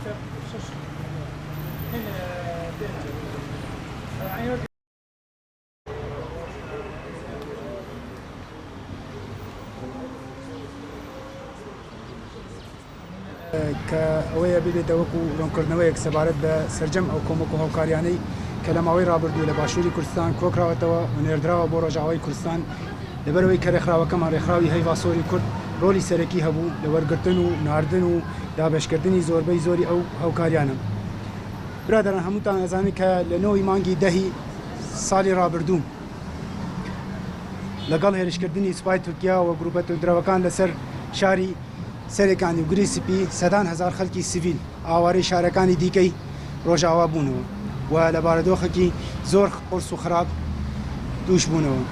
کە ئەوەیە ببێتە وەکو ڕوونکردنەوەیەک سەبارەت بە سەرجەم ئەو کۆمەک و هاوکاریانەی کە لە ماوەی ڕابردوو لە باشووری کوردستان کۆکراوەتەوە و نێردراوە بۆ ڕۆژاوای کوردستان لەبەرئەوەی کە ڕێکخراوەکەمان ڕێکخراوی هەیڤا سۆری کورد ڕۆلی سەرەکی هەبوو لە وەرگرتن و ناردن و دابەشکردنی زۆربەی زۆری ئەو هاوکاریانە. برادەران هەمووتان ئەزانن کە لە نۆ ی مانگی دە ی ساڵی ڕابردوو لەگەڵ هێرشکردنی سوپای تورکیا و گروپە توندرەوەکان لەسەر شاری سەرێکانی و گری سپی سەدان هەزار خەلکی سڤیل ئاوارەی شارەکانی دیکەی ڕۆژاوا بوونەوە و لە بارودۆخێکی زۆر قورس و خراپ تووش بوونەوە.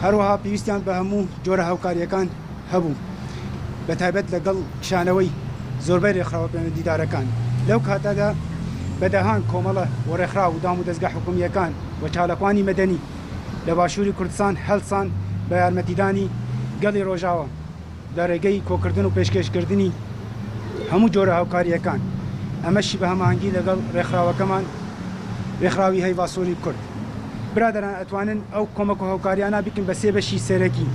هەروەها پێویستیان بە هەموو جۆرە هاوکارییەکان هەبوو، بە تایبەت لەگەڵ کشانەوەی زۆربەی ڕێکخراوە پەیوەندیدارەکان. لەو کاتەدا بە دەهان کۆمەڵە و ڕێکخراو و دامودەزگا حکوومییەکان و چالاکوانی مەدەنی لە باشووری کوردستان هەڵسان بە یارمەتیدانی گەلی ڕۆژاوا. لە ڕێگەی کۆکردن و پێشکێشکردنی هەموو جۆرە هاوکارییەکان، ئەمەشی بە هەماهەنگی لەگەڵ ڕێکخراوەکەمان ڕێکخراوی هەیڤا سۆری کورد. برادەران ئەتوانن ئەو کۆمەک و هاوکاریانە بکەن بە سێ بەشی سەرەکی،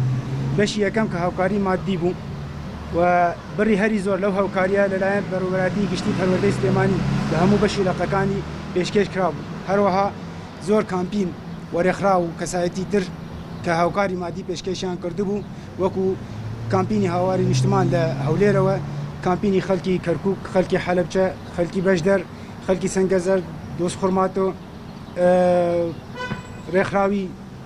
بەشی یەکەم کە هاوکاری ماددی بوو و بڕی هەری زۆر لەو هاوکارییە لەلایەن بەڕێوەبەرایەتی گشتی پەروەردەی سلێمانی لە هەموو بەش و لقەکانی پێشکێش کرابوو، هەروەها زۆر کامپین و ڕێکخراو و کەسایەتی تر کە هاوکاری مادی پێشکێشیان کردبوو وەکو کامپینی هاواری نیشتمان لە هەولێرەوە، کامپینی خەلکی کەرکوک، خەلکی حەلەبچە، خەلکی بەشدەر، خەلکی سەنگەزەر، دوزخورماتۆ، رێکخراوی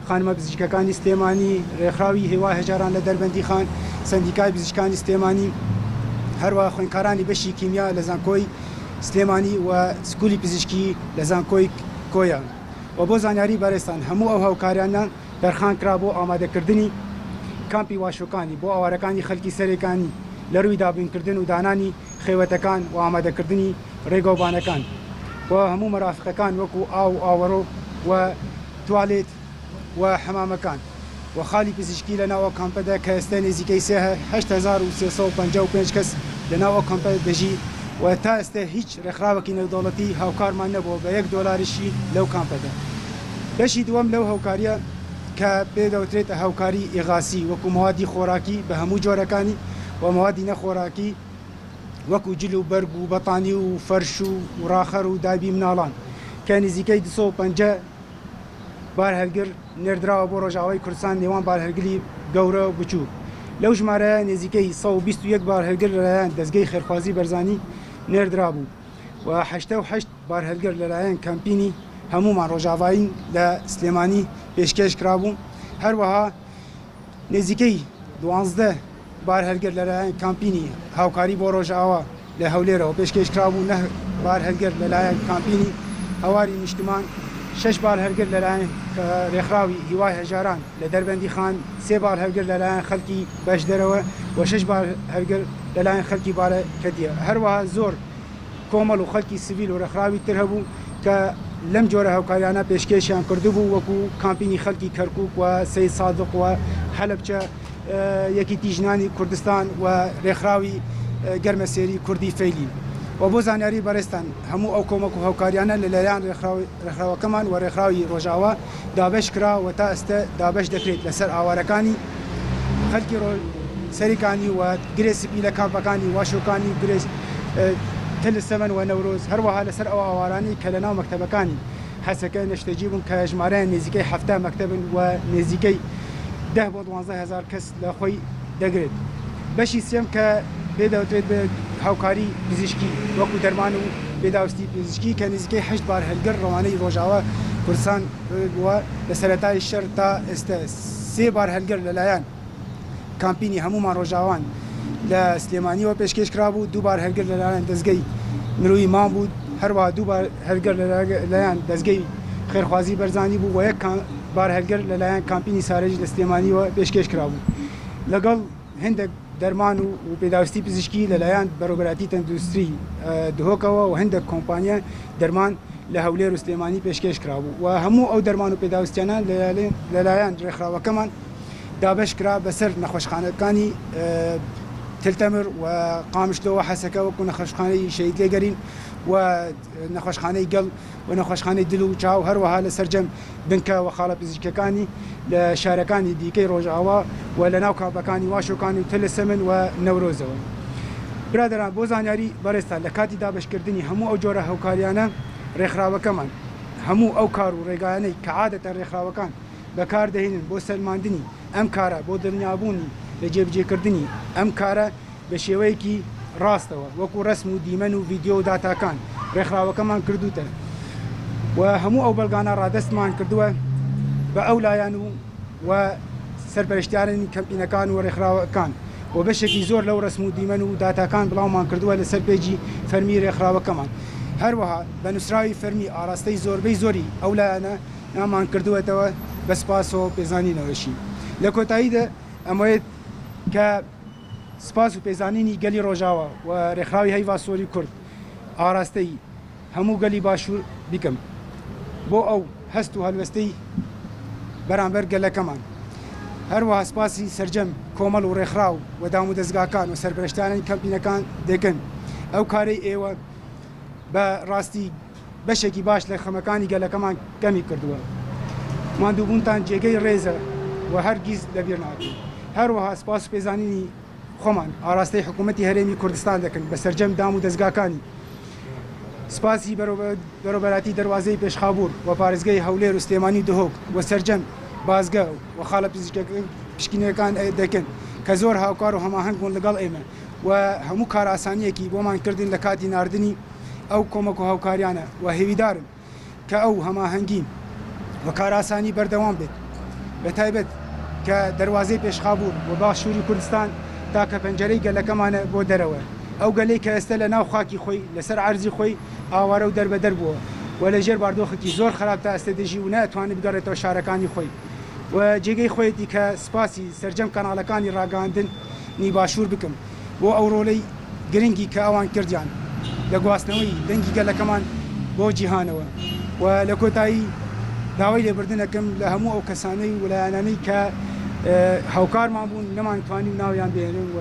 خانمە پزیشکەکانی سلێمانی، رێکخراوی هیوای هەژاران لە دەربەندیخان، سەندیکای پزیشکانی سلێمانی، هەروەها خوێندکارانی بەشی کیمیا لە زانکۆی سلێمانی و سکولی پزیشکی لە زانکۆی کۆیە. و بۆ زانیاری بەرێزتان هەموو ئەو هاوکاریانە تەرخان کرا بۆ ئامادەکردنی کامپی واشۆکانی بۆ ئاوارەکانی خەلکی سەرێکانی لە رووی دابینکردن و دانانی خێوەتەکان و ئامادەکردنی رێگەوبانەکان و هەموو مەرافقەکان وەکو ئاو و ئاوەڕۆ و توالێت و حەمامەکان و خالی پزیشکی لە ناو ئەو کامپەدا کە ئێستا نزیکەی 8355 کەس لە ناو ئەو کامپە دەژی و تا ئێستا هیچ رێکخراوێکی نێودەوڵەتی هاوکارمان نەبووە بە یەک دۆلاریشی لەو کامپەدا. بەشی دووەم لەو هاوکارییە کە پێ دەوترێت هاوکاری ئیغاسی وەکو مەوادی خۆراکی بە هەموو جۆرەکانی و مەوادی نەخۆراکی وەکو جل و بەرگ و بەتانی و فەرش و ڕاخەر و دایبی مناڵان کە نزیکەی 250 بارهەلگر نێردراوە بۆ ڕۆژئاوای کوردستان نێوان بارهەلگری گەورە و بچووک لەو ژمارەیە نزیکەی 121 بارهەلگر لەلایەن دەزگەی خێرخوازی بەرزانی نێردرابوو و 88 بارهەلگر لەلایەن کەمپینی هەموومان ڕۆژاڤایین لە سلێمانی پێشکێش کرابوو، هەروەها نزیکەی 12 بارهەلگر لەلایەن کامپینی هاوکاری بۆ ڕۆژئاوا لە هەولێرەوە پێشکێش کرابوو، نە بارهەلگر لەلایەن کامپینی هەواری نیشتمان، شەش بارهەلگر لەلایەن رێکخراوی هیوای هەژاران لە دەربەندیخان، سێ بارهەلگر لەلایەن خەلکی بەشدەرەوە و شەش بارهەلگر لەلایەن خەلکی بارەکەدیە. هەروەها زۆر کۆمەڵ و خەڵکی سڤیل و ڕێکخراوی تر هەبوو کە لەم جۆرە هاوکاریانە پێشکێشیان کردبوو وەکو کامپینی خەڵکی کەرکوک و سەید سادق و هەلەبچە، یەکیتی ژنانی کوردستان و ڕێکخراوی گەرمەسێری کوردی فەیلی. و بۆ زانیاری بەڕێزتان هەموو ئەو کۆمەک و هاوکاریانە لەلایەن ڕێکخراوەکەمان و ڕێکخراوی ڕۆژئاوا دابەش کرا و تا ئێستە دابەش دەکرێت لەسەر ئاوارەکانی خەلکی سەریکانی و گرێ سپی لە کامپەکانی واشۆکانی و گرێ تل سەمەن و نەورۆز، هەروەها لەسەر ئەو ئاوارانەی کە لەناو مەکتەبەکانی حەسەکە نشتەجی بوون کە ژمارەیان نزیکەی 70 مەکتەبن و نزیکەی 10 بۆ 12 هەزار کەس لە خۆی دەگرێت. بەشی سێم کە پێ دەوترێت بە هاوکاری پزیشکی وەکو دەرمان و پێداویستی پزیشکی کە نزیکەی هەشت بارهەلگر ڕەوانەی ڕۆژاوا کوردستان بووە لە سەرەتای شەر تا ئێستە سێ بارهەلگر لەلایەن کامپینی هەموومان ڕۆژاوان لە سلێمانیەوە پێشکێش کرابوو، دوو بارهەلگر لەلایەن دەزگەی مرۆیی مام بوو، هەروەها دوو بارهەلگر لەلایەن دەزگەی خێرخوازی بەرزانی بوو و یەک بارهەلگر لەلایەن کامپینی سارێژ لە سلێمانیەوە پێشکێش کرابوو لەگەڵ هەندێک دەرمان و پێداویستی پزیشکی لەلایەن بەڕێوەبەرایەتی تەندروستی دهۆکەوە و هەندێک کۆمپانیا دەرمان لە هەولێر و سلێمانی پێشکێش کرابوو و هەموو ئەو دەرمان و پێداویستیانە لەلایەن ڕێکخراوەکەمان دابەش کرا بەسەر نەخۆشخانەکانی. تل تەمر و قامشلۆ و حەسەکە وەکو نەخۆشخانەی شەهید لێگەرین و نەخۆشخانەی گەڵ و نەخۆشخانەی دل و چاو هەروەها لە سەرجەم بنکە و خاڵە پزیشکیەکانی لە شارەکانی دیکەی ڕۆژئاوا و لە ناو کامپەکانی واشۆکانی و تل سمن و نەورۆزەوە. برادەران بۆ زانیاری بەڕێزتان لە کاتی دابەشکردنی هەموو ئەو جۆرە هاوکاریانە ڕێکخراوەکەمان هەموو ئەو کار و ڕێگایانەی کە عادەتەن ڕێکخراوەکان بەکار دەهێنن بۆ سەلماندنی ئەم کارە بۆ دڵنیابوونی لە جێبجێکردنی ئەم کارە بە شێوەیەکی ڕاستەوە وەکو ڕەسم و دیمەن و ڤیدیۆ و داتاکان ڕێکخراوەکەمان کردووتە و هەموو ئەو بەڵگانە ڕادەستمان کردووە بە ئەو لایەن و و سەرپەرشتیارانی کەمپینەکان و ڕێکخراوەکان و بەشێکی زۆر لەو ڕەسم و دیمەن و داتاکان بڵاومان کردووە لەسەر پەیجی فەرمی ڕێکخراوەکەمان هەروەها بە نووسراوی فەرمی ئاراستەی زۆربەی زۆری ئەو لایەنە نامان کردووەتەوە بە سپاسەوە پێزانینەوەشی لە کۆتاییدا ئەمەوێت کە سپاس و پێزانینی گەلی ڕۆژاوا و رێکخراوی هەیڤا سۆری کورد ئاراستەی هەموو گەلی باشوور بکەم بۆ ئەو هەست و هەلوێستەی بەرامبەر گەلەکەمان. هەروەها سپاسی سەرجەم کۆمەڵ و رێکخراو و دامودەزگاکان و سەرپەرشتیارانی کەمپینەکان دەکەم. ئەو کارەی ئێوە بە راستی بەشێکی باش لە خەمەکانی گەلەکەمان کەمی کردووە. ماندووبوونتان جێگەی ڕێزە و هەرگیز لەبیر ناکەین. هەروەها سوپاس و پێزانینی خۆمان ئاراستەی حکوومەتی هەرێمی کوردستان دەکەن بە سەرجەم دام و دەزگاکانی. سوپاسی بەرێوەبەرایەتی دەروازەی پێشخابوور و پارێزگای هەولێر و سلێمانی و دهۆک و سەرجەم بازگە و خاڵە پشکنینەکان دەکەن کە زۆر هاوکار و هەماهەنگ بوون لەگەڵ ئێمە و هەموو کارئاسانییەکی بۆمان کردن لە کاتی ناردنی ئەو کۆمەک و هاوکاریانە و هێویدارم کە ئەو هەماهەنگی و کارئاسانی بەردەوام بێت بە تایبەت کە دەروازەی پێشخابوور و باشووری کوردستان تاکە پەنجەرەی گەلەکەمانە بۆ دەرەوە ئەو گەلەی کە ئێستە لە ناو خاکی خۆی لەسەر عەرزی خۆی ئاوارە و دەربەدەر بووە و لە ژێر باردۆخێکی زۆر خراپ تا ئێستە دەژی و ناتوانێت بگەڕێتەوە شارەکانی خۆی و جێگەی خۆیەتی کە سپاسی سەرجەم کەناڵەکانی ڕاگەیاندنی باشوور بکەم. بۆ ئەو ڕۆڵەی گرنگی کە ئەوان کردیان لە گواستنەوەی دەنگی گەلەکەمان بۆ جیهانەوە و لە کۆتایی داوای لێبوردن ئەکەم لە هەموو ئەو کەسانەی و لایەنانەی کە هاوکارمان بوون نەمانتوانی ناویان بهێنم و.